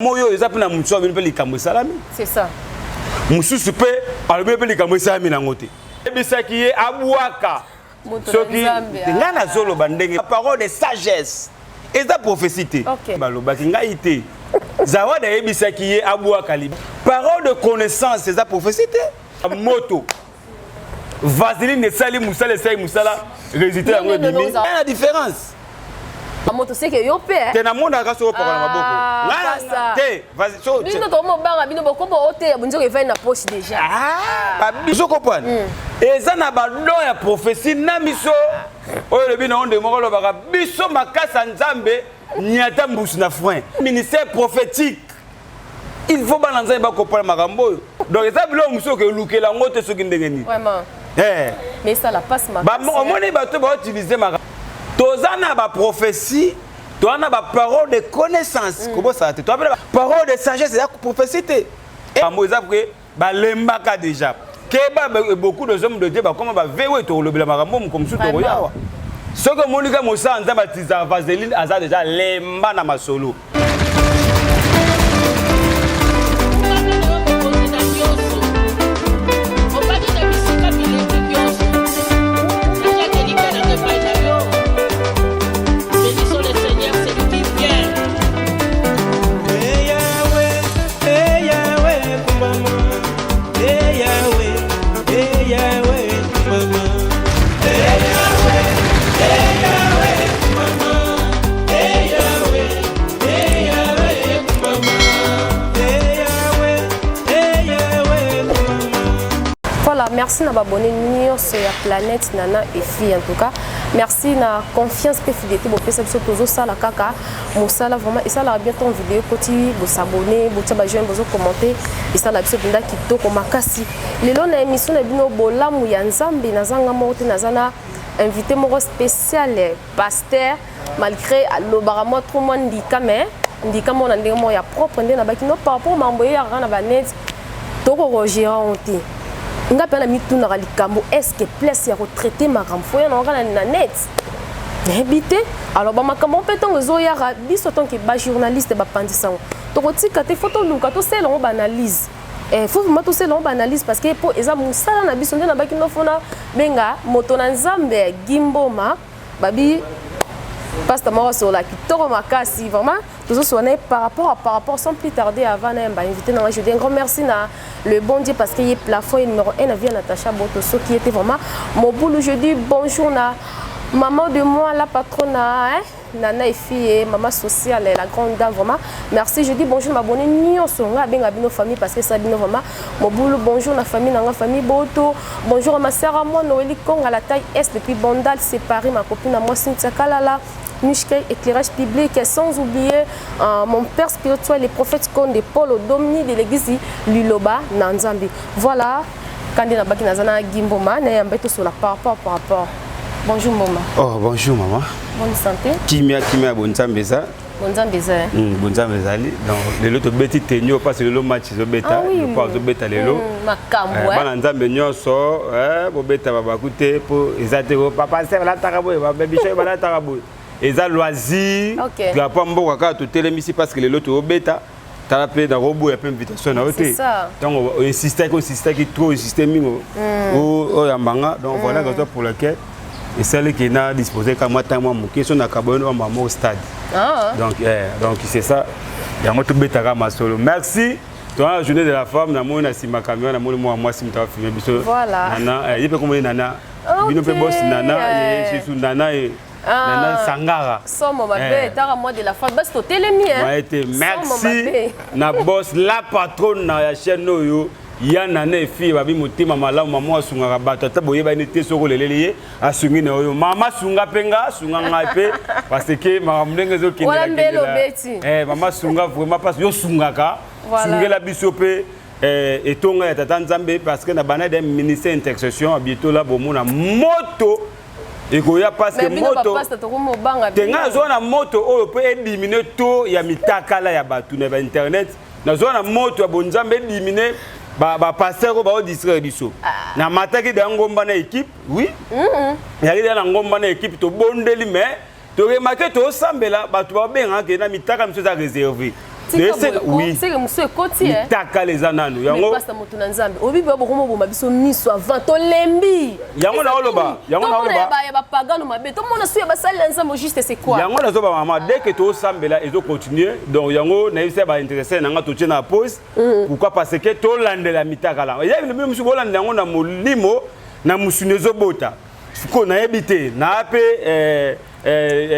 Moyo oyo eza mpe na mosusu alobi mpe likambo esalami. C'est ça. Mosusu mpe alobi mpe likambo esalami nango te. Ebisaki ye abwaka. Soki ngai nazoloba ndenge parole de sagesse eza prophétie te. Okay. Balobaki ngai te. Zawadi ayebisaki ye abwaka liba. Parole de connaissance eza prophétie te. Moto vaseline esali mosala esali mosala résultat yango ebimi na différence. Moto seke yo mpe eh. Te namonaka soki opakola maboko ah, te. Bino tokomobanga bino bokobo oteya bonzoka evai na poche déjà. Ah, biso kopwana eza na badon ya prophétie na miso oyo elobi na onde moko olobaka biso makasi ya Nzambe nyata mbusu na frein ministère prophétique. Il faut bana Nzambe bakopana makambo oyo. Donc eza biloko mosusu okelukela yango te soki ndenge nini. Omoni bato bautilize makambo toza na baprophétie, toza na baparole de connaissance, kobosana te toza mpe na parole de sagesse. Eza prophétie te. Makambo eza ke balembaka déjà keba. Beaucoup de hommes de Dieu bakoma bavewe. Tokolobela makambo moko mosusu tokoyawa. Soki omoni ka mosala Nzambe atizaka vaseline, aza déjà lemba na masolo. Voilà, merci na babone nyonso ya Planète Nana et Fille. En tout cas, merci na confiance pe fidélité bopesa biso. Tozosala kaka mosala vraiment esalaka bien. Ton vidéo koti, bosabone, botia bajeune, bozokommente, esala biso mpenza kitoko makasi. Lelo na émission na bino Bolamu ya Nzambe, nazanga moko te, naza na invité moko spécial, pasteur. Malgré alobaka mwa trop mwa ndika, mais ndika moko na ndenge moko ya propre nde nabaki no par rapport mambo eyaka na banet tokokogérer te. Nga mpe na mitunaka likambo: est ce que place ya kotraite makambo fo ya nango kaka na net? Nayebi te. Alors bamakambo mpe ntango ezoyaka biso tonke bajournaliste bapandisango, tokotika te, fo toluka tosala yango baanalyse. Faut vraiment tosala yango baanalyse parce que mpo eza mosala na biso. Nde nabaki no fona benga moto na Nzambe Gimboma. Babi pasteur moko asola kitoko makasi vraiment. Tozosola na ye par rapport. Sans plus tarder, avant na yamba invité nanga, je dis un grand merci na le bon Dieu parce que ye plafond ye numéro 1 na vie ya Natacha Boto. Soki ye te, vraiment mobulu. Je dis bonjour na maman de moi, la patronne, hein? Nana et fille, maman sociale, la grande dame, vraiment merci. Je dis bonjour na abonné nyonso. Nga abenga bino famille parce que ça bino vraiment mobulu. Bonjour na famille nanga, famille Boto. Bonjour à ma sœur, à moi Noélie Konga, la taille S depuis Bandal, c'est Paris, ma copine à moi Cynthia Kalala Mishke, éclairage public, sans oublier mon père spirituel, le prophète Konde Paul Domni de l'église Liloba na Nzambe. Voilà, kandi na baki nazana Gimboma na yambe to sur la par rapport. Bonjour Mboma. Oh, bonjour maman. Bonne santé? Kimia, kimia, bonzambe eza. Bonzambe eza. Bonzambe ezali. Donc lelo tobeti tenio parce lelo match ezobeta. Ah oui. Lopo azobeta lelo. Makambo. Bana Nzambe nyonso bobeta babaku te mpo eza te papa se balataka boye, babebiso balataka boye. Eza loisir. Drapeau ya mboka kaka totelemisi parce que lelo tozobeta. Tala mpe nakoboya mpe invitation na yo te. Ntango oinsistaki, oinsistaki trop, insiste mingi oyambanga. Donc voilà raison pour laquelle esalaki na dispose ka mwa ntango mwa moke so nakaba yo na mwa stade. Donc c'est ça yango tobetaka masolo. Merci. Toza na journée de la femme. Namoni na nsima caméra, namoni mwa mwasi moto afilme biso. Nana ye mpe komoni Nana bino mpe boss Nana ye susu Nana ye Nana Sangara. Somo mabe taka mois de la femme basi totelemi. Ete merci na boss, la patronne na ya chaîne oyo ya Nana Efi. Babi motema malamu, mama asungaka bato ata boyebani te. Soki oleleli ye, asungi na oyo. Mama asunga mpe nga, asunga ngai mpe parce que makambo ndenge ezokendela. Mama asunga vraiment parce yo osungaka, sungela biso mpe etonga ya tata Nzambe parce que na bana de ministère intercession bientôt la bomona moto ekoya parce que moto te. Ngai nazwa na moto oyo mpe ediminue to ya mitakala ya bato na bainternet. Nazwa na moto ya bonzambe ediminue bapasteur oyo baodistraire biso. Namataki da ngomba na équipe, oui, ezalaki da na ngomba na équipe, tobondeli, mais toremarquer tosambela, bato babengaka ke na mitaka miso eza réservé. Tika mosusu ekoti. Mitakala eza nanu yango. Pasta, moto na Nzambe, oyebi bokoma biso miso avant tolembi. Yango naoloba, yango naoloba. Ya bapagano mabe, tomona su ya basali ya Nzambe, juste c'est quoi? Yango nazoba, mama, dès que tosambela, ezocontinue. Donc yango nayebisa baintéressé na nga, totie na pause. Pourquoi? Parce que tolandela mitakala eza bino mosusu, bolandela yango na molimo na mosuni ezobota. Siko nayebi te, naa mpe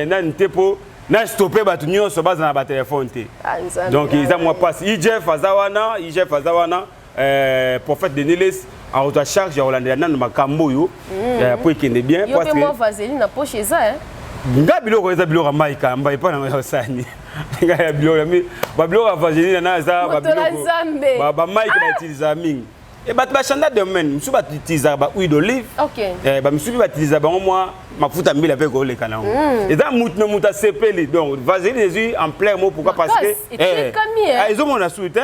nani te mpo na stoppe bato nyonso baza na batelefone te. Donc eza mwa mpasi. IGF aza wana, IGF aza wana, prophète Deniles akozwa charge ya kolandela nano makambo oyo po ekende bien. Yo mpe mwa vaseline na poche eza? Nga biloko eza biloko ya mai kamba epa nango ya osani ngai ya biloko, babiloko ya vaseline na eza babiloko bamaiki bautilisaka mingi. E bato bachanda domaine mosusu, bautilisaka ba huile d'olive, bamisusu mpe bautilisaka bango mwa mafuta mbila mpe koleka nango. Eza mutu na mutu asepeli. Donc vaseline ezwi ampleur mo. Pourquoi? Parce que ezomona susu te,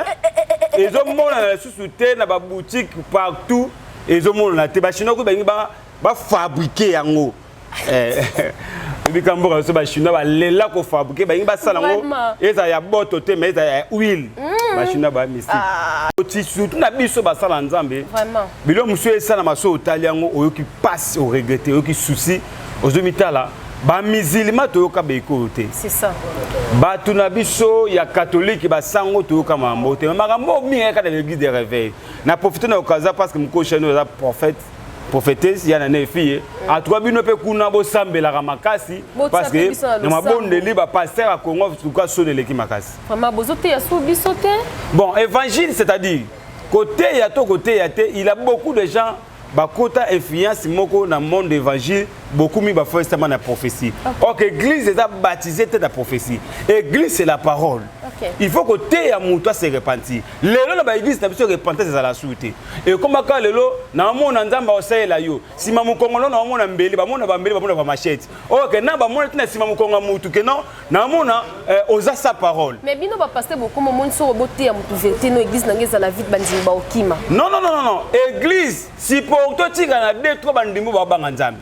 ezomonana lisusu te na baboutique partout, ezomonana te. Bachinois kuyi balingi bafabriquer yango. Ebika mboka biso, bachinois balela kofabriquer, balingi basala yango ezala ya boto te, mais ezala ya huile. Bachinois baya mystique oti, surtout na biso basala Nzambe. Biloko mosusu esalama so otali yango, oyoki pasi, oregretter, oyoki souci, ozomitala. Bamusulman toyoka bekoyo te, bato na biso ya catholique, basango toyoka makambo te. Makambo mingi ayaka na l'église de réveil. Na profite na okaza parce que mokoshani oza prophète, prophétesse ya na efie. En tout cas bino mpe kuna bosambelaka makasi, parce que na mabondeli bapasteur ya Congo tuka soni eleki makasi. Vraiment, bozoteya so biso te. Bon, évangile, c'est-à-dire koteya to koteya te, il a beaucoup de gens bakota influence moko na monde évangile, beaucoup mi bafosama na prophétie. Ok, église eza baptisé te na prophétie. Église, c'est la parole. Il faut koteya moto ase repentir. Lelo na baéglise na biso, repentance ezala su te. Ekomaka lelo naomona Nzambe aosalela yo nsima mokongo, naomona mbeli, bamona bambeli, bamona bamachete. Ok, na bamona tina nsima mokongo ya mutu ke non, naomona oza sa parole. Mais bino bapasteur, bokoma omoni soko boteya motu vérité no, église nange ezala vite, bandimi baokima. Non, non, non, non, église supporte otika na deux trois bandimi babanga Nzambe.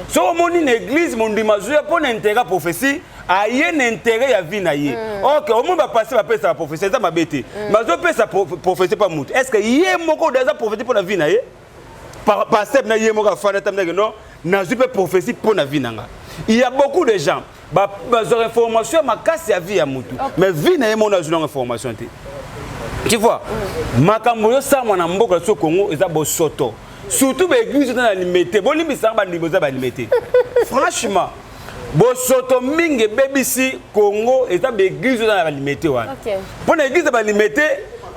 Soki omoni na église mondimi azoya mpo na intérêt prophétie, aye na intérêt ya vie na ye. Ok, omoni bapasteur bapesaka prophétie, eza mabe te. Bazopesa prophétie mpa motu, est ce que ye moko aza prophétie mpo na vie na ye? Pasteur na ye moko afanda tamdake non, nazwi mpe prophétie mpo na vie na nga. Il y a beaucoup de gens bazwaka information ya makasi ya vie ya motu, mais vie na ye moko nazwi nango information te. Tu vois, makambo ozosalama na mboka so Congo eza bosoto, surtout baéglise oza na Limete. Bolimbisaka bandimi, oza balimete. Franchement, bosoto mingi ebebisi Congo eza baéglise oza na balimete wana. Mpo na église ya balimete,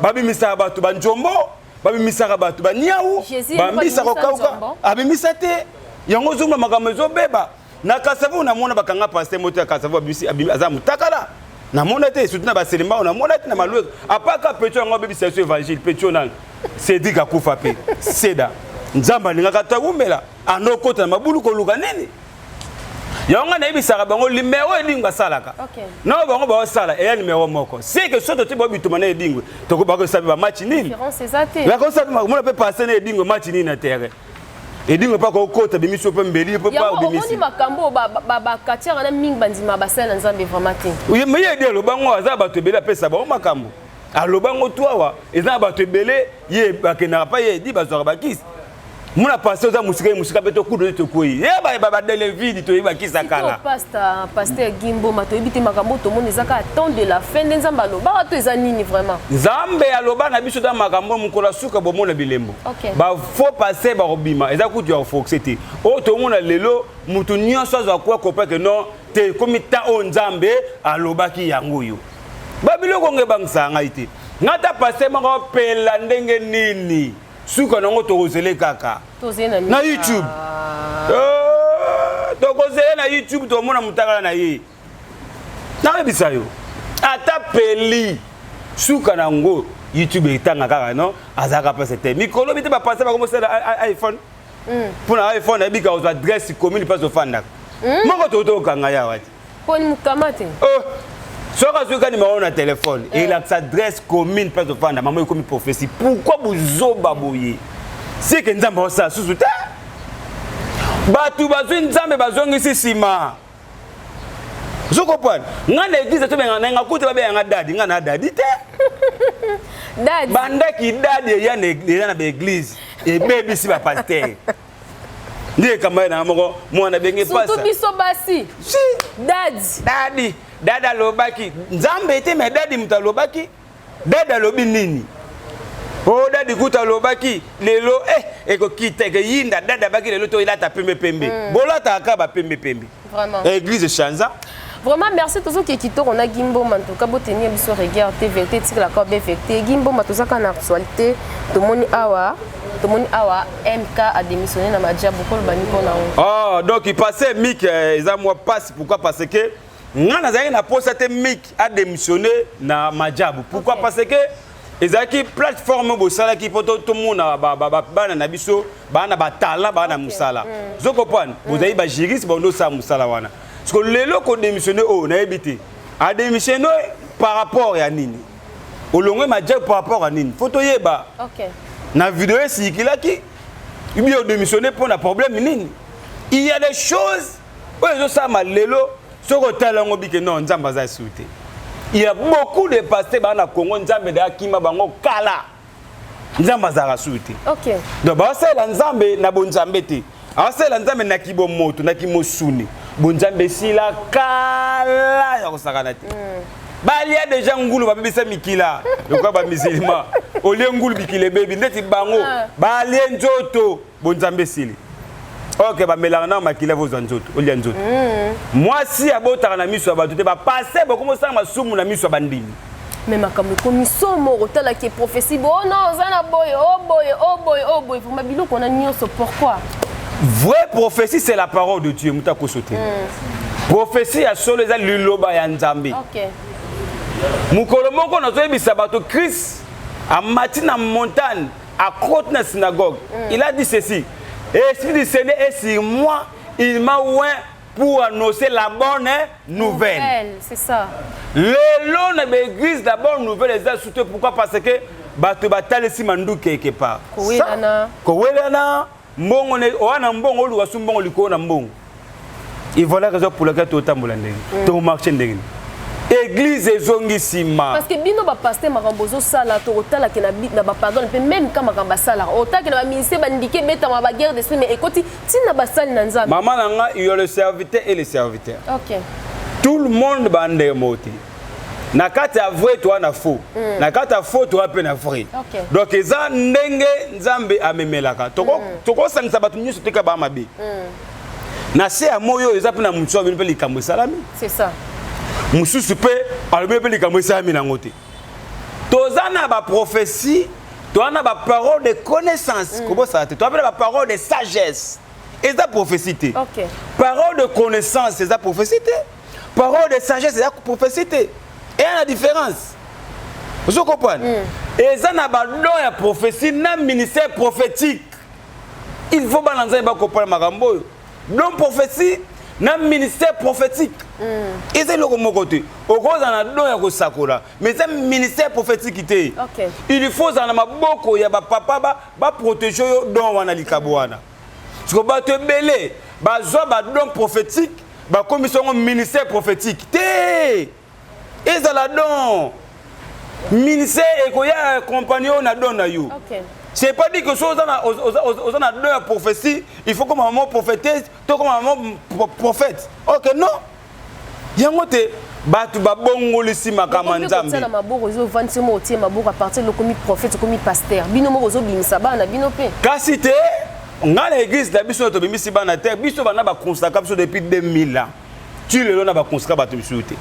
babimisaka bato banjombo, babimisaka bato baniau, bambisaka kokauka, abimisa te yango. Ozomona makambo ezobeba na Kasavu. Namona bakanga pasteur moto ya Kasavu, aza motakala. Namona te, surtout na baselemba oyo namona te na Malueka apaka petio yango abebisa biso évangile. Petio nani? Cédrik akufa mpe seda. Nzambe alingaka to awumela andokota na mabulu koluka nini. Yango ngai nayebisaka bango, limero Edingwe asalaka na oyo bango baosala eya nimero moko. Seke so totie bao bituma na Edingwe, bakosabi bamatch nini? Mona mpe passe na Edingwe, match nini na terrain? Edingwe mpe akokota bimisi mpe mbeli mpe pa obimisi. Makambo bakatiaka na mingi, bandima basala na Nzambe vraiment te. Mais ye edi alobango, aza bato ebele apesa bango makambo, alobango tu awa eza na bato ebele ye bakendaka mpa ye edi, bazwaka bakisi. Muna pasteur oza mosika, ye mosika mpe tokudu te, tokwei ye badele vide, toyebi bakisa kala. Pasteur Gimboma, toyebi te makambo tomoni eza kaka temps de la fin nde Nzambe alobaka to eza nini vraiment? Nzambe aloba na biso ta makambo mokolo ya suka, bomona bilembo, bafaux pasteur bakobima. Eza kutu ya koforcer te. Oyo tomona lelo, motu nyonso azwa kwa comprendre que non te, ekomi ta oyo Nzambe alobaki yango. Oyo babiloko ngo ebangisaka ngai te. Ngai ta pasteur moko pela ndenge nini, suka nango tokozele kaka na YouTube. Tokozele na YouTube, tomona motakala na ye. Nayebisa yo, ata peli suka nango YouTube etanga kaka non, azalaka mpese te. Mikolo bi te, bapasteur bakomosala iPhone. Mpona iPhone ayebika kozwa adresse commune place ofandaka moko, tokokanga yawa te. Poni mokama te. Soki azwi ka nimero na telefone, elakisa adresse commune place ofanda. Mama, ekomi prophétie. Pourquoi bozoba boye? Seke Nzambe aosala susu te. Bato bazwi Nzambe, bazongisi nsima. Ozo comprendre? Nga na église tobenga na nga kuta, babenganga daddy. Nga na daddy te. Daddy. Bandaki daddy eya na eza na baéglise, ebebisi bapasteur nde ekamba ye nanga moko mwana benge. Surtout pasa biso basi. Si. Daddy. Daddy, daddy alobaki Nzambe te, mais daddy moto alobaki. Daddy alobi nini? O daddy kuta alobaki lelo ekokita, ekeyinda. Daddy abaki lelo toelata pembe pembe, bolataka kaka bapembe pembe. Vraiment. Église chanza. Vraiment merci. Tozoki kitoko na Gimboma. En tout cas, botenir biso rigueur te, vérité etikalaka be vérité. Gimboma, tozaka na actualité. Tomoni awa, tomoni awa MK a démissionné na Majabu. Koloba ni mpona yango? Oh, donc passé Mik eza mwa passe. Pourquoi? Parce que nga nazalaki na posa te Mik a démissionné na Majabu. Pourquoi? Parce que ezalaki plateforme bosalaki mpo tomona bana na biso, baa na batalent, baa na mosala. Ozo comprendre? Bozali bajuriste, bandosala mosala wana. Parce que lelo kodémissionne oyo, nayebi te adémissionne par rapport ya nini, olongwe Majabu par rapport ya nini, faut toyeba. Na video esiikilaki bi odémissionne mpo na problème nini? Il y a des choses oyo ezosalama lelo, soki otala yango bike, non, Nzambe aza esu te. Il y a beaucoup de pasteurs baa na Congo, Nzambe da akima bango kala, Nzambe azalaka su te. Donc baosalela Nzambe na bonzambe te, aosalela Nzambe na kibomoto, na kimosuni. Bonzambe esila kala ya kosakana te. Balia déjà ngulu, babebisa mikila lokola bamusulman. Olie ngulu, bikila ebebi ndeti bango. Balie nzoto, bonzambe esili. Ok, bamelaka na makila, vozwa nzoto, olia nzoto. Mwasi abotaka na miso ya bato te. Bapase bokomosala masumu na miso ya bandimi. Mais makambo ekomi somo. Otalaki prophétie bo non, oza na boye, o boye, o boye, o boye. Vraiment, biloko wana nyonso, pourquoi? Vraie prophétie, c'est la parole de Dieu. Moto akoso te. Prophétie ya solo eza liloba ya Nzambe. Mokolo moko nazoyebisa bato, Christ amati na montagne, akoti na synagogue, il a dit ceci: "Esprit du Seigneur est sur moi, il m'a oint pour annoncer la bonne nouvelle." Nouvelle, c'est ça. Lelo na baéglise, la bonne nouvelle eza surtout. Pourquoi? Parce que bato batalisi manduki quelque part. Kowelana. Kowelana mbongo owana mbongo, oluka su mbongo likolo na mbongo. Et voilà raison pour laquelle totambola ndenge, tomarche ndenge nini, église ezongi nsima. Parce que bino bapasteur, makambo ozosala, tokotalaki na bapardon mpe même ka makambo asalaka, otalaki na baministère, bandiki ebetama, baguerre d'esprit, mais ekoti ntina basali na Nzambe. Mama na nga, il y a le serviteur et le serviteur. Tout le monde bandenge moko te. Na kati ya vrai, toa na faux. Na kati ya faux, toa mpe na vrai. Donc eza ndenge Nzambe amemelaka. Tokosangisa bato nyonso teka baa mabe na se ya moi oyo. Eza mpe na mosusu abino mpe likambo esalami. C'est ça. Mosusu mpe alobi mpe likambo esalami nango te. Toza na baprophétie, toza na baparole de connaissance, kobosana te, toza mpe na baparole de sagesse. Eza prophétie te. Parole de connaissance eza prophétie te, parole de sagesse eza prophétie te. Eya na différence, ozo comprendre? Eza na badon ya prophétie na ministère prophétique. Il faut bana Nzambe bakopana makambo oyo. Don prophétie na ministère prophétique eza eloko moko te. Okozala na don ya kosakola, mais eza ministère prophétique te. Il faut ozala na maboko ya bapapa baprotege oyo don wana, likabo wana. Siko bato ebele bazwa badon prophétique, bakomisi yango ministère prophétique te. Ezala don, ministère ekoya accompagne oyo na don na yo. C'est pas dit que so oza na don ya prophétie, il faut comme maman prophétesse to comme maman prophète. Ok, non, yango te. Bato babongolisi makambo ya Nzambe. Kotiala maboko, ezovandisi mo, otie maboko, à partir lokomi prophète, okomi pasteur. Bino moko ozobimisa bana bino mpe. Kasi te, ngai na église na biso tobimisi bana te. Biso bana baconstaka biso depuis 2000 ans ti lelo, na baconstaka bato misusu te.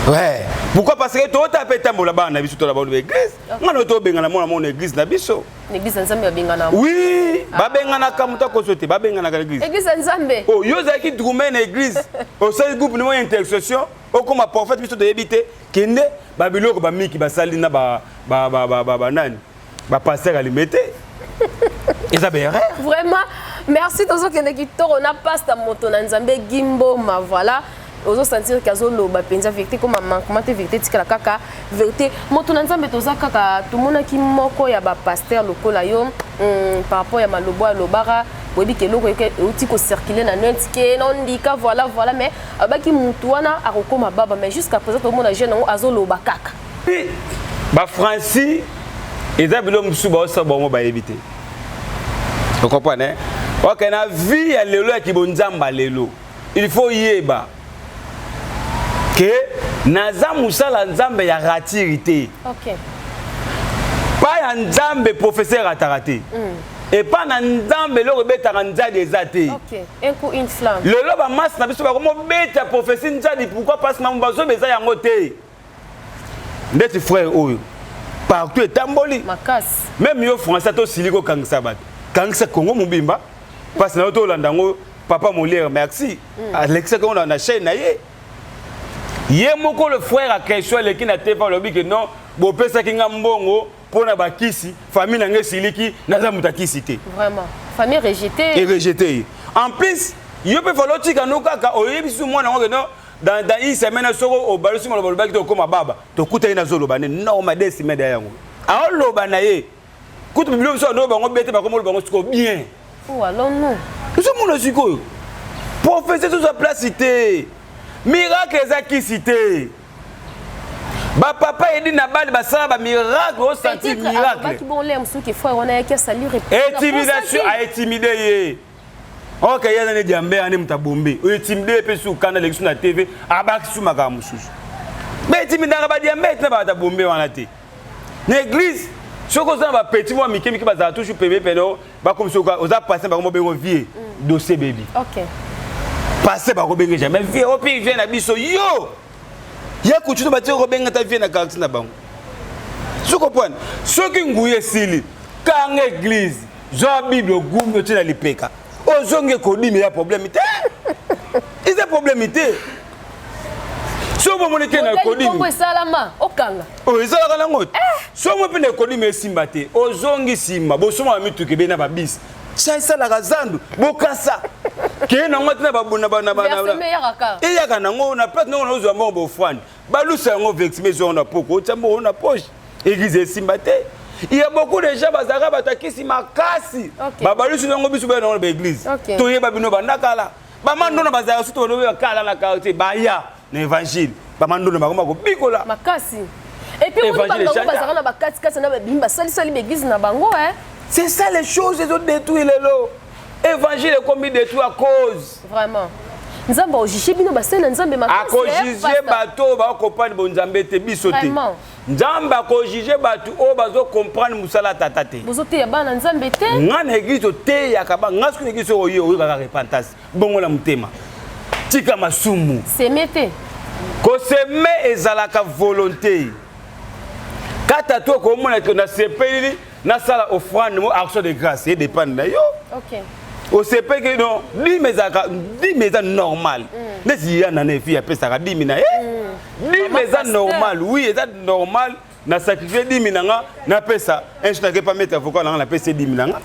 Ouais. Pourquoi? Parce que tota mpe etambola bana na biso, tola bango baeglise. Ngai na tobengana mwana mona église na biso. Église ya Nzambe babengana? Oui, babenganaka. Moto akoso te, babenganaka l'église. Église ya Nzambe? Oh, yo ozalaki drummer na église, osali groupe nimo ya intercession, okoma prophète. Biso toyebi te. Kende babiloko bamiki basali na banani, bapasteur alime te, eza baerreur. Vraiment merci. Tozokende kitoko na pasta moto na Nzambe Gimboma. Voilà, ozosentir ke azoloba mpenza vérité, koma manquement te, vérité etikala kaka vérité. Moto na Nzambe, toza kaka tomonaki moko ya bapasteur lokola yo, par rapport ya malobo alobaka. Boyebi ke eloko euti kocircule na net ke nondika, voilà voilà, mais alobaki mutu wana akokóma baba, mais jusqu'à présent tomona jeune yango azoloba kaka. Bafrancis eza biloko mosusu baosala, bango bayebi te. Ocomprendre? Ok, na vie ya lelo ya kibonzamba lelo, il faut yeba ke naza mosala Nzambe ya ratiri te. Pa ya Nzambe, professeur ataka te. Epa na Nzambe, eloko ebetaka nzadi eza te. Un coup, une flamme. Lelo bamasi na biso bakomobeta prophétie nzadi. Pourquoi? Parce que mamu bazoba eza yango te. Ndeti frère oyo partout etamboli. Makasi. Même yo français tosili kokangisa bato, kangisa Kongo mobimba, parce na yo tolanda yango. Papa Molière, merci, alekisaki yango na chaîne na ye, ye moko. Le frère a question aleki na te, alobi ke non, bopesaki nga mbongo mpo na bakisi, famille na ngai esiliki, naza moto akisi te. Vraiment, famille rejetée. Erejeté ye. En plus, yo mpe falo otika no kaka oyebi susu mwana yango ke non, dans une semaine soko obalusi maloba olobaki te, okóma baba. Tokutaki, nazoloba ne normal 2 semaines ya yango, aoloba na ye kutu bibilo biso ando bango bete, bakoma oloba bango sikoyo bien. Où allons-nous? Tozomona sikoyo professeur tozwa place te, miracle eza kisi te. Bapapa edi na bali basala bamiracle, osanti miracle. Bon, le mosusu frère wana yaki asali. Intimidation, aintimide ye. Ok, ye aza ne diambe ane moto abombe, ointimide ye mpe su kanda aleki su na TV, abaki su makambo mosusu. Baintimidaka badiambe ete na bato abombe wana te. Na église, soki oza na bapetits mwa mike mike, bazala toujours pembe pene, bakomi soki oza pasteur, bango mobengo vieux, dossier baby. Pasteur bakobenge jamais vieux. Opi vieux na biso, yo ya kutu batie kobenga ta vieux na quartier na bango. Soki opwana, soki nguya esili, kanga église, zwa Bible, ogumbi, otie na lipeka, ozongi ekodimi ya problème te, eza problème te. So bomoni te na ekodimi esalama, okanga. Oyo esalaka nango te. So mo mpe na ekodimi esimba te, ozongi nsima, bosomaka mituka ebe na babisi sa esalaka zandu, bokasa keye nango te na eyaka nango na place nango, nazozwa mbongo bofrande, balusa yango vexime, ezwango na poko, otya mbongo na poche, église esimba te. Il y a beaucoup de gens bazalaka bato akisi makasi, babalusi nango, biso baya nango na baéglise, toyeba bino bandakala bamandona bazalaka sutu banobe bakala na quartier, baya na évangile, bamandona bakoma kobikola. Makasi. Et puis bango bazalaka na bakatikati na babimi, basalisali baéglise na bango. C'est ça les choses ezodétruire lelo. Évangile ekomi détruit à cause. Vraiment, Nzambe aojuge bino basali na Nzambe. Akojuge bato oyo bakocomprendre bonzambe te, biso te. Nzambe akojuge bato oyo bazocomprendre mosala tata te. Bozoteya bana Nzambe te. Nga na église oteyaka ba nga soki na église oyo oyokaka repentance, bongola motema, tika masumu. Semer te. Kosemer ezalaka volonté. Kata to okomona nasepelili nasala offrande mo action de grâce, edépendre na yo. Osepeki non, dîme ezalaka, dîme eza normal. Neti ya nana efi apesaka dîme na ye, dîme eza normal. Oui, eza normal. Na sacrifie dîme na nga, napesa un jour, nake pa maître avocat na nga, napesi dîme na nga.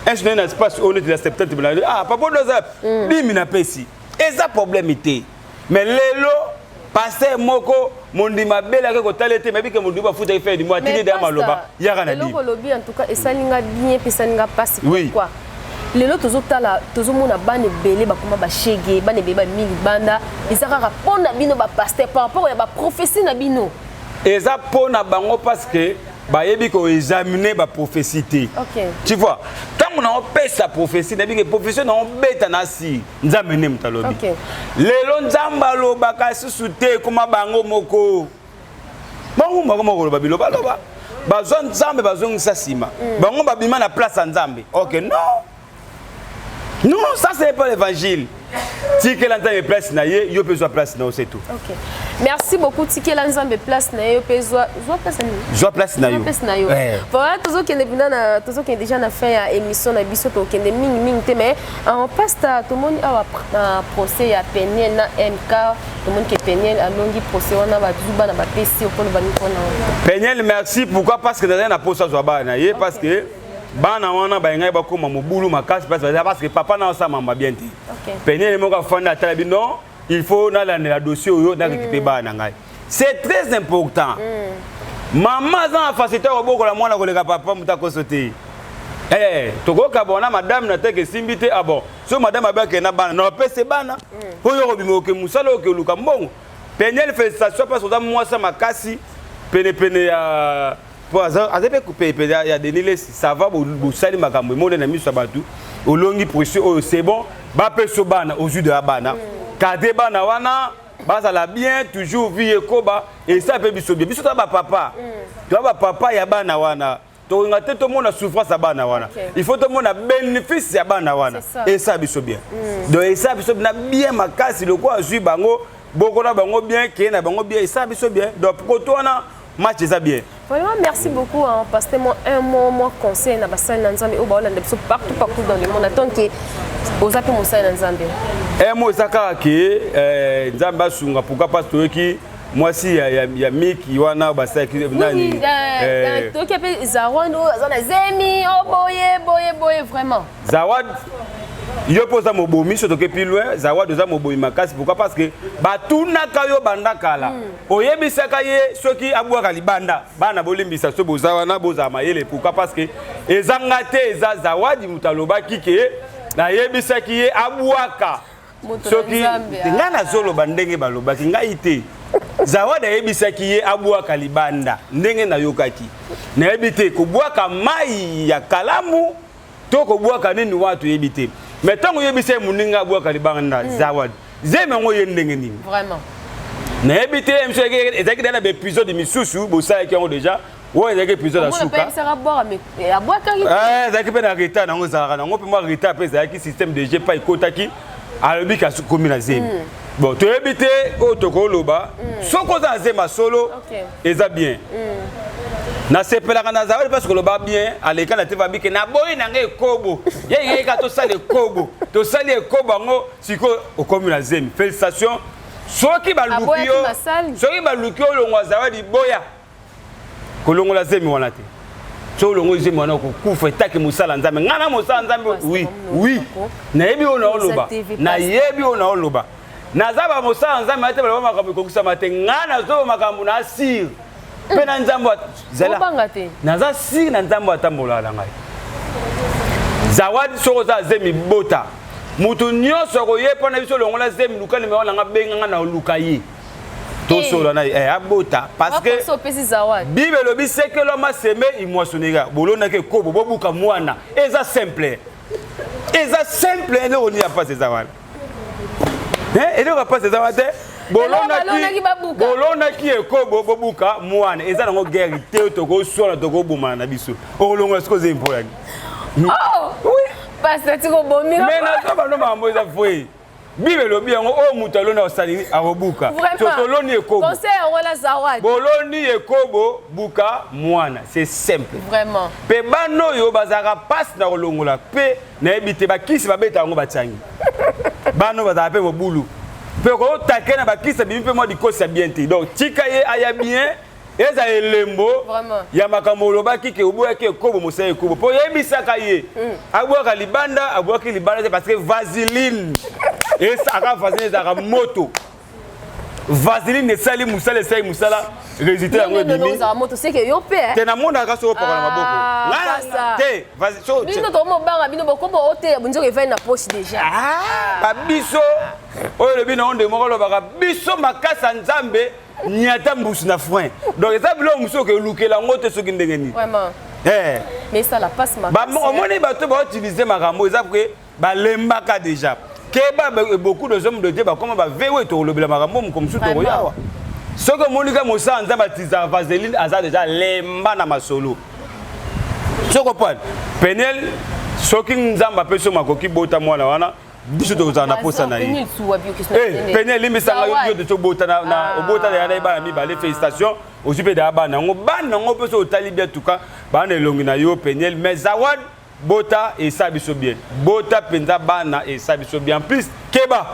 Un jour naye na espace oyo neti na 70 na, ah papa oyo aza dîme, napesi, eza problème te. Mais lelo pasteur moko mondimi abelaki kotala ete mayebike mondimi bafutaki fin du mois, atindi deya maloba yaka na dîme. Eloko olobi, en tout cas esali nga bien mpe esali nga mpasi. Pourquoi lelo tozotala, tozomona bana ebele bakoma bashege, bana ebele bamimi libanda, eza kaka mpo na bino bapasteur par rapport ya baprophétie na bino? Eza mpo na bango parce que bayebi koexamine baprophétie te. Tu vois, ntango naopesa prophétie, nayebi ke prophétie naobeta na si Nzambe nde moto alobi. Lelo Nzambe alobaka susu te, ekoma bango moko, bango moko moko koloba bilobaloba, bazwa Nzambe, bazongisa nsima, bango babima na place ya Nzambe. Ok, non non, ça c'est pas l'évangile. Tikela Nzambe place na ye, yo mpe zwa place na yo, c'est tout. Ok, merci beaucoup. Tikela Nzambe place na ye, yo mpe zwa place na nini? Zwa place na yo. Place na yo. Voilà, tozokende mpena na tozokende déjà na fin ya émission na biso, tokende mingi mingi te, mais en pasteur, tomoni awa na procès ya Peniel na MK, tomoni ke Peniel alongi procès wana, bazwi bana, bapesi okolo bani mpona wana. Peniel, merci. Pourquoi? Parce que nazali na posa azwa bana na ye, parce que bana wana bayengai bakóma mobulu makasi parce que papa na osala mamba bien te. Peniel moko afandi, atala bino, il faut nalandela dossier oyo, narécupérer bana na ngai, c'est très important. Mama aza na facilité ya kobokola mwana koleka papa. Moto akoso te. Eh, tokokabwana madame na teke esimbi te. Ah bon, so madame abakende na bana, na bapese bana mpo yo kobima, oke mosala, oke oluka mbongo. Peniel, félicitation, parce oza mwasa makasi penepene ya po aza mpe penepene ya Denis Lesi. Ça va, bosali makambo emone na miso ya bato, olongi pression oyo, c'est bon. Bapesa bana, ozwi de ya bana, cadre bana wana bazala bien, toujours vie ekoba. Esa mpe biso bien, biso toza bapapa, toza bapapa ya bana wana. Tokolinga te tomona souffrance ya bana wana, il faut tomona bénéfice ya bana wana. Esa biso bien, donc esa biso na bien makasi. Lokola azwi bango, bokola bango bien, keye na bango bien, esa biso bien. Donc koto wana match eza bien. Vraiment, merci beaucoup, hein, parce que moi, un mot, moi, conseil, na basali na Nzambe, oyo baolanda biso partout, partout dans le monde, en tant que oza mpe mosali na Nzambe. Un mot eza kaka ke Nzambe asunga. Pourquoi? Parce toyoki mwasi ya miki wana basalaki nani? Toyoki mpe Zawad oyo aza na zemi o boye boye boye, vraiment. Zawad, yo mpo oza mobomi. So toke plus loin, Zawad oza mobomi makasi. Pourquoi? Parce que batunaka yo banda kala, oyebisaka ye soki abwaka libanda bana. Bolimbisa, so boza wana, bozala mayele. Pourquoi? Parce que ezanga te, eza Zawadi moto alobaki ke nayebisaki ye abwaka. Soki ngai nazoloba ndenge balobaki ngai te, Zawadi ayebisaki ye abwaka libanda. Ndenge nayokaki, nayebi te kobwaka mai ya kalamu to kobwaka nini wana, toyebi te. Mais ntango oyebisa ye moninga abwaka libanda, Zawadi, zemi yango ye ndenge nini? Vraiment. Nayebi te. Miso ezalaki na baépisode misusu bosalaki yango déjà, oyo ezalaki épisode ya suka, ezalaki mpe na retard nango, ezalaka nango mpe mwa retard mpe ezalaki système de jeu pa ekotaki. Alobi kasi komi na zemi. Bon, toyebi te oyo tokoloba. Soki oza na zemi ya solo, eza bien. Nasepelaka na Zawadi mpasi koloba bien. Aleka na te, babike naboyi na ngai ekobo ye ngai kaka tosala ekobo, tosali ekobo yango. Sikoyo okomi na zemi, félicitation. Soki baluki yo, soki baluki yo olongwa, Zawadi, boya kolongola zemi wana te. So olongo zemi wana, okokufa. Etaki mosala Nzambe, ngai na mosala Nzambe, oui, nayebi oyo naoloba, nayebi oyo naoloba. Naza bamosala Nzambe te, baloba makambo ekokisama te. Ngai nazoba makambo na sûr mpe na Nzambe. Zela, naza sûr na Nzambe atambolaka na ngai. Zawadi, soki oza zemi, bota. Moto nyonso akoye mpo na biso olongola zemi, luka nimero nanga, benganga na oluka ye, tosola na ye, abota. Parce que Bible elobi: ce que l'homme a semé, il moissonnera. Bolonaki ekobo, bobuka mwana. Eza simple, eza simple. Eloko nini ya mpasi eza wana? Eloko ya mpasi eza wana te. Bolonaki ekobo, bobuka mwana. Eza nango guerre te, tokoswana, tokobomana na biso. Okolongola sikoyo ozei mpo yani. Mais nazoba no, makambo eza vrai. Bible elobi yango: oyo moto aloni akosala, akobuka. Toloni ekobo, boloni ekobo, buka mwana, c'est simple. Mpe bana oyo bazalaka mpasi na kolongola mpe nayebi te, bakisi babeta yango, batiangi bana oyo bazalaka mpe mobulu mpe kootake na bakisi, abimi mpe mwa likosi ya bien te. Donc tika ye aya bien, eza elembo ya makambo olobaki ke oboyaki ekobo, mosala ekobo, mpo oyebisaka ye abwaka libanda, abwaki libanda te. Parce que vaseline aka, vaseline ezalaka moto, vaseline esali mosala, esali mosala, résultat yango ebimi. Te, namonaka soki opaka na maboko te. Bino tokomobanga bino, bokobo oteya bonzoko evai na poche déjà. Babiso oyo elobi na onde moko alobaka biso makasi ya Nzambe, nyata mbusu na frein. Donc eza biloko mosusu okelukela yango te soki ndenge nini. Omoni bato bautilize makambo eza ke balembaka déjà. Keba, beaucoup de hommes de Dieu bakoma bavewe. Tokolobela makambo moko mosusu tokoyawa. Soki omoni ka mosala Nzambe atizaka vaseline, aza déjà lemba na masolo. Soki opane Peniel, soki Nzambe apesi yo makoki, bota mwana wana, biso tokozala na posa na ye. Peniel, elimbisanga yo te, tobota obota ya na ye bana mibale. Félicitation, ozwi mpe daya bana yango, bana yango mpe so otali bien tuka bana elongi na yo, Peniel. Mais Zawad, bota, esala biso bien. Bota mpenza bana, esala biso bien. En plus, keba,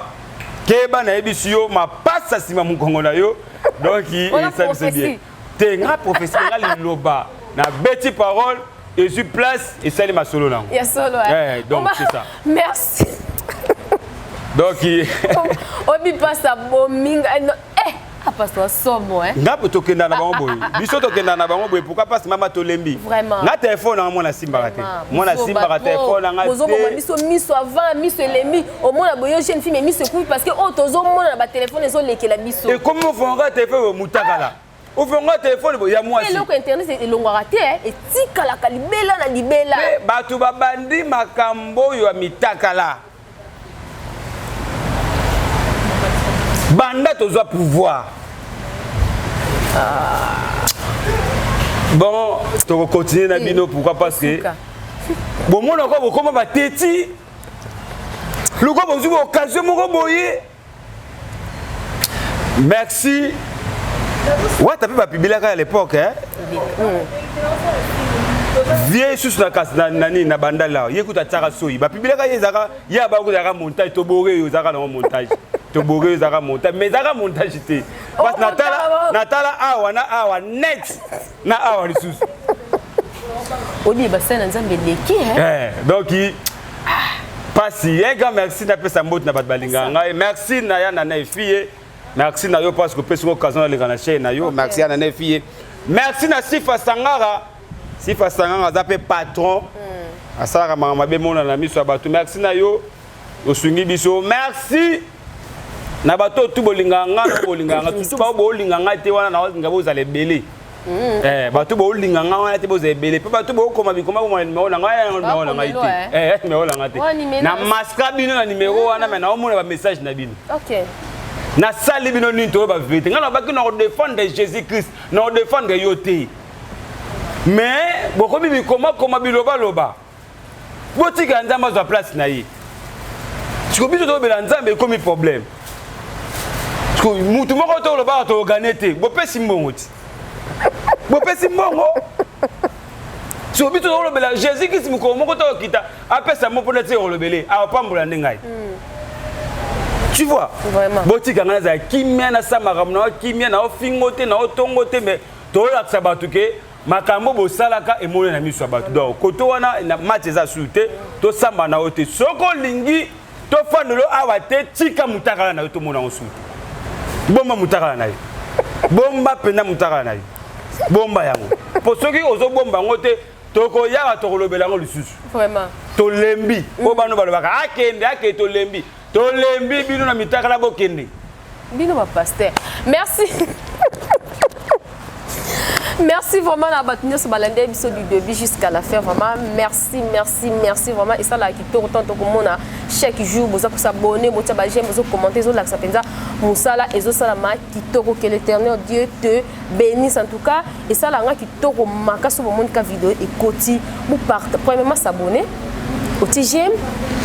keba, nayebisi yo mapasa nsima mokongo na yo. Donc esala biso bien te. Nga prophétie, nga liloba nabeti, parole ezwi place, esali masolo nango. Ya solo. Donc c'est ça. Merci. Donc obi pasa bominga eh. Ah, pasteur somo hein. Nga po tokenda na bango boye. Biso tokenda na bango boye pourquoi parce mama tolembi. Vraiment. Nga téléphone na mwana simbaka te. Mwana simbaka téléphone na nga. Bozo boma biso miso avant miso elembi omona boyo jeune fille mais miso ekufi parce que oh tozo mona na ba téléphone ezo lekela biso. Et comment ofonga téléphone mutakala? Ofonga téléphone ya mwasi. Eloko internet elongwaka te etikalaka libela na libela. Mais bato babandi makambo oyo ya mitakala. Banda tozwa pouvoir. Ah. Bon, tokocontinue na bino pourquoi parce que bomona kwa bokoma bateti luka bozwi baoccasion moko boye. Merci. Wata mpe bapibilaka à l'époque hein? Vie susu na kasi na nani na bandala ye kuta tiaka soyi bapibilaka ye ezalaka ye abaki ezalaka montage tobore yo ezalaka nango montage tobore yo ezalaka montage mais ezalaka montage te parce natala natala awa na awa net na awa lisusu oyebi basali na nzambe eleki eh, donc pasi un grand merci napesa mbote na bato balingaka ngai merci na ya nana efie merci na yo parce que opesi occasion nalinga na chaîne na yo merci ya nana efie merci na sifa sangara sifa sangara aza mpe patron asalaka makambo mabe mona na miso ya bato merci na yo osungi biso merci na bato oyo tu bolingaka nga na bolingaka nga surtout bao bolinga ngai te wana naolinga bozala ebele bato bolinga nga wana te bozala ebele mpe bato bokoma bikoma bomona nimero na ngai nimero na ngai te nimero na ngai te na maska bino na nimero wana me naomona bamessage na bino nasali bino nini toyo baverité ngai nabaki na kodefendre jésus christ na kodefendre yo te mais bokomi bikomakoma bilobaloba botika nzambe azwa place na ye siko biso tolobela nzambe ekomi problème siko mutu moko tolobaka togane te bopesi mbongo ti bopesi mbongo siko biso tolobela jésus christ mokolo moko tokokita apesa mo mpona ti kolobele apambola nde ngai tu vois botika ngai nazala kimia nasala makambo na kimia na ofingo te na otongo te mais tolakisa bato ke makambo bosalaka emoni na miso ya bato donc koto wana na match eza sur te tosamba na yo te soki olingi tofandelo awa te tika mutakala na yo tomona yango sur te bomba mutakala na yo bomba mpenza mutakala na yo bomba yango mpo soki ozobomba yango te tokoyaka tokolobela yango lisusu tolembi mpo bano balobaka akende akende tolembi tolembi bino na mitakala bokende bino ba pasteur merci merci vraiment na bato nyonso balandi biso du début jusqu'à la fin vraiment merci merci merci vraiment esalaka kitoko ntango tokomona chaque jour boza kosabone botia bajeme bozokommente ezolakisa mpenza mosala ezosalama kitoko que l'éternel dieu te bénisse en tout cas esalaka nga kitoko makasi bomoni ka video ekoti boparte premièrement s'abonner oti j'aime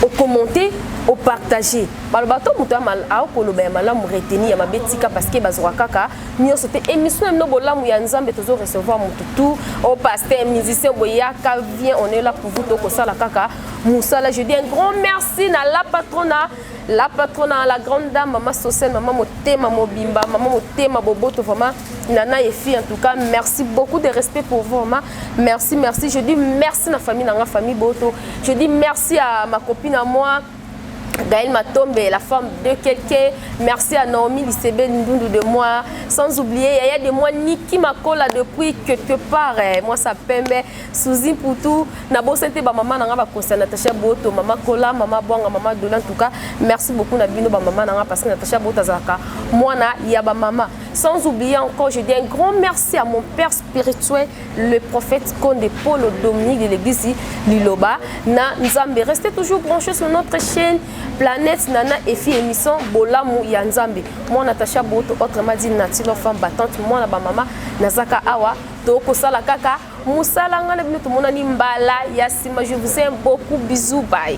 okommente opartage baloba to moto akoloba ya malamu reteni ya mabe tika parce que bazwaka kaka nyonso te émission na bino bolamu ya nzambe tozo recevoir motu tout o pasteur musicien boyaka vient on est là pour vous tokosala kaka mosala je dis un grand merci na la patrona la patrona la grande dame mama Sosène mama motema mobimba mama motema boboto vraiment Nana et fille en tout cas merci beaucoup de respect pour vous vraiment merci merci je dis merci na famille nanga famille boto je dis merci à ma copine à moi Gaël Matombe, la femme de quelqu'un. Merci à Naomi Lissebe Ndundu de moi. Sans oublier, Yaya de moi, Niki Makola depuis quelque part. Moi, ça pembe. Suzy Poutou. Nabo Sente, ba maman, nanga, ba conseil Natacha Boto, maman Kola, maman Bonga, maman Dola. En tout cas, merci beaucoup Nabino, ba maman, nanga, parce que Natacha Boto, azalaka. Moi, na, ya ba maman. Sans oublier encore, je dis un grand merci à mon père spirituel, le prophète Konde Paul Dominique de l'église Liloba na Nzambe. Restez toujours branchés sur notre chaîne Planète Nana et Fille émission Bolamu ya Nzambe. Moi Natacha Boto, autrement dit Natilo femme battante, moi na ba mama Nazaka Awa, toko sala kaka musala nga na bino tomonani mbala ya sima. Je vous aime beaucoup, bisous, bye.